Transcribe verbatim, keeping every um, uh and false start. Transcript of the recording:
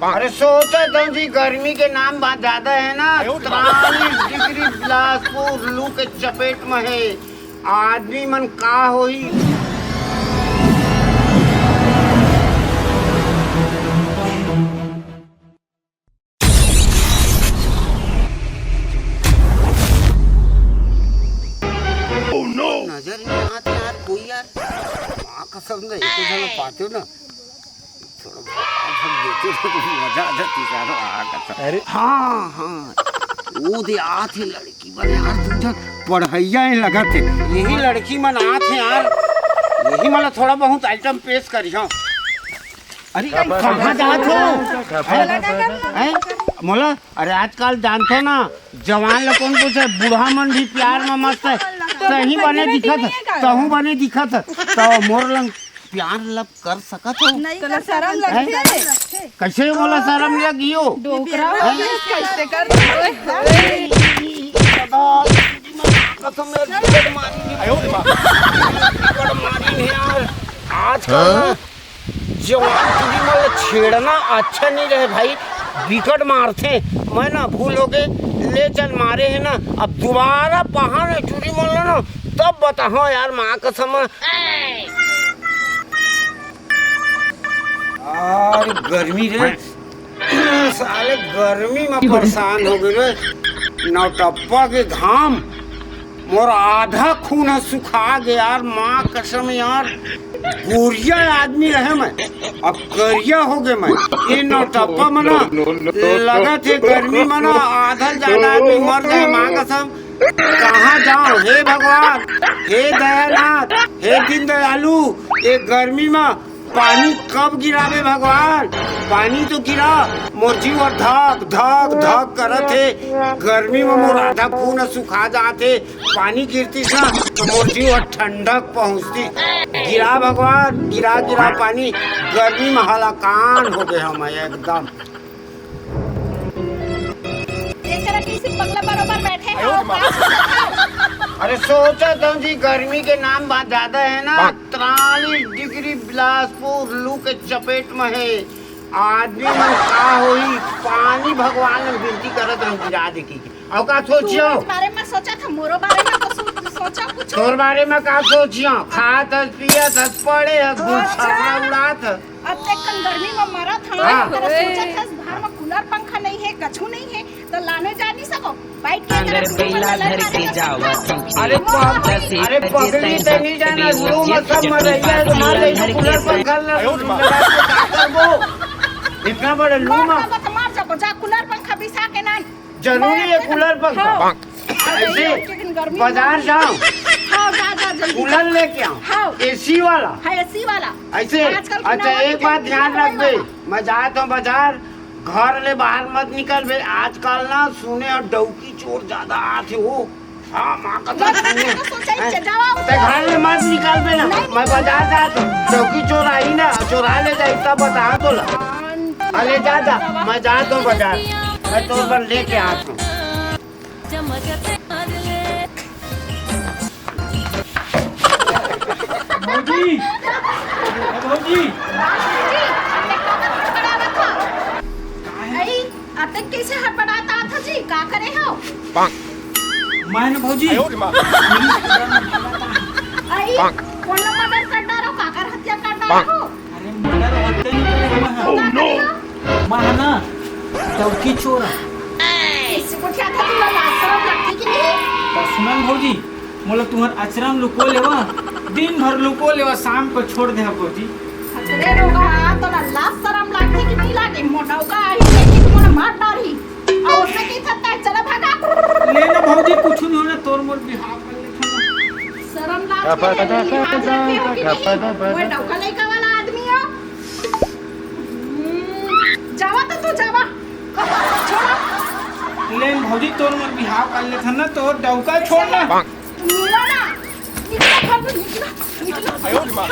अरे सोचत हूँ जी, गर्मी के नाम बात ज्यादा है ना, तिरालीस डिग्री बिलासपुर लू के चपेट में है। आदमी मन का होही? नजर नहीं आते यार कोई यार। माँ कसम नहीं, एको झन पाते हो ना। थोड़ा बहुत हम देखे तो मजा आ जाती यार, आ कसम। अरे। हाँ, हाँ। वो दे आत हे लड़की मन यार, दू झन पढ़इया हे लगत हे। यही लड़की मन आत हे यार। यही मन ला थोड़ा बहुत आइटम पेश करिहौं। अरे, कहाँ जात हो? हैं? हैं? मोला, अरे आजकल जानथो ना, जवान ला कोन पूछे, बूढ़ा मन भी प्यार में मस्त है। तहीं बने दिखत, तहूँ बने दिखत, तो मोर लंग प्यार लब कर सकत हो? नहीं तोला कर सकत शरम हो। लगथे? कैसे मोला शरम लगियो? डोकरा हो गइस, कैसे कर दे? कसम, मेरे बिकट मारी नहीं। बिकट मारी नहीं यार। आजकल ना जवान टूरी मन ला छेड़ना अच्छा नहीं रहे भाई, बिकट मारथे। मैं ना भूल हो गए, ले चल मारे है ना, अब दोबारा पहा ना टूरी मन ला ना, तब बताओ यार, माँ कसम। यार गर्मी रे, साले गर्मी में परेशान हो गए रे। नौटप्पा के घाम, मोर आधा खून ह सुखा गे यार, माँ कसम यार, गोरिया आदमी रहे मैं, अब करिया हो गए मैं। ये नौटप्पा मना लगत हे गर्मी मना आधा ज्यादा आदमी मर जाए, माँ कसम। कहाँ जाओ हे भगवान, हे दयानाथ, हे दीन दयालु, ये गर्मी में पानी कब गिराबे भगवान? पानी तो गिरा। मोर जीव ह धक धक धक करत हे। गर्मी में मोर आधा खून ह सुखा जात हे। पानी गिरतिस ना तो मोर जीव ह ठंडक पहुँचतिस। गिरा भगवान, गिरा गिरा पानी। गर्मी में हलाकान हो गए हम एकदम। एकरा कइसे पगला बरोबर बैठे हो? अरे सोचत हूँ जी, गर्मी के नाम बात ज्यादा है ना, तिरालीस डिग्री बिलासपुर लू के चपेट में है। आदमी मन का होही, पानी भगवान ल विनती करत रहूं गिरा दे की। अउ का सोचियो? तू बारे में सोचा था, मोरो बारे में तो सो-, सोचा कुछ। तोर बारे में का सोचियो? खात हस, पियत हस, पड़े हस, अच्छा। गुस्सा उड़ात हस। अतेकन गर्मी में मरत हन, हाँ। तेरा सोचत हस, घर में कूलर पंखा नहीं है, कछु नहीं है, तो लाने जा नहीं सको। बैठ के तेरा कुलर पंखा लगा के जाओ। अरे पग-, अरे पगली, ते नहीं जाना, लू में सब मरइया है, तो मार ले, कूलर पंखा लगा के का करबो? इतना बड़ा लू में। मार जा, जा कूलर पंखा बिसा के ना। जरूरी है कूलर पंखा? हाँ। ऐसे अरे, एक दिन गर्मी बाजार में जाओ। हाँ, जा, जा, जल्दी कूलर जा। लेके आओ। हाँ। एसी वाला। हाँ, एसी वाला। ऐसे? आजकल के अच्छा, नवा एक बात डिजाइन ध्यान निकल रखबे, वाला। मैं जात हूँ बाजार, घर ले बाहर मत निकलबे। आजकल ना सुने हव डौकी चोर ज्यादा आत हे हो। हाँ, माँ कसम बस, सुने। मैं तो सोचा ही हैं? चल जाओ। ते घर ले मत निकलबे ना, नहीं। मैं बाजार जात हूँ। डौकी चोर आही ना, चोरा ले जाही, तब बता तोला। हाँ, अरे जा, जा, मैं जात हूँ बाजार, मैं तोर बर लेके आत हूँ। भौजी, ए भौजी। अरे, अतेक कैसे हड़बड़ात आत हो जी? का करे हो? मैं ना भौजी। अरे, कोन ला मर्डर कर डारो? काकर हत्या कर डारो? अरे मर्डर हत्या नहीं करे हूँ मैं। तो का करे हो? मैं ना डौकी चोर हूँ। ऐसे को क्या था, तुमला लाज शरम लगथे कि नहीं? तो सुनन भौजी, मोला तुहर अचरा म लुको लेवा, दिन भर लुको लेवा, शाम को छोड़ दे भौजी। अरे रोगहा, तोला लाज शरम लागथे कि नहीं लागे? मोर डौका आही, देखी तो मोला मार डारही। अउ ओसे की थत्ता, चला भागा। ले ना भौजी, कुछ नहीं होना, तोर मोर बिहाव कर लेथन ना। शरम लाज के लिए लिहाज रखे हो कि नहीं? वो डौका लइका वाला आदमी हो। हम्म, जावा तो तू जावा। छोड़ा। ले ना भौजी, तोर मोर बिहाव कर लेथन ना, तोर डौका छोड़ ना। निकला ना, निकला घर से, निकला, निकला।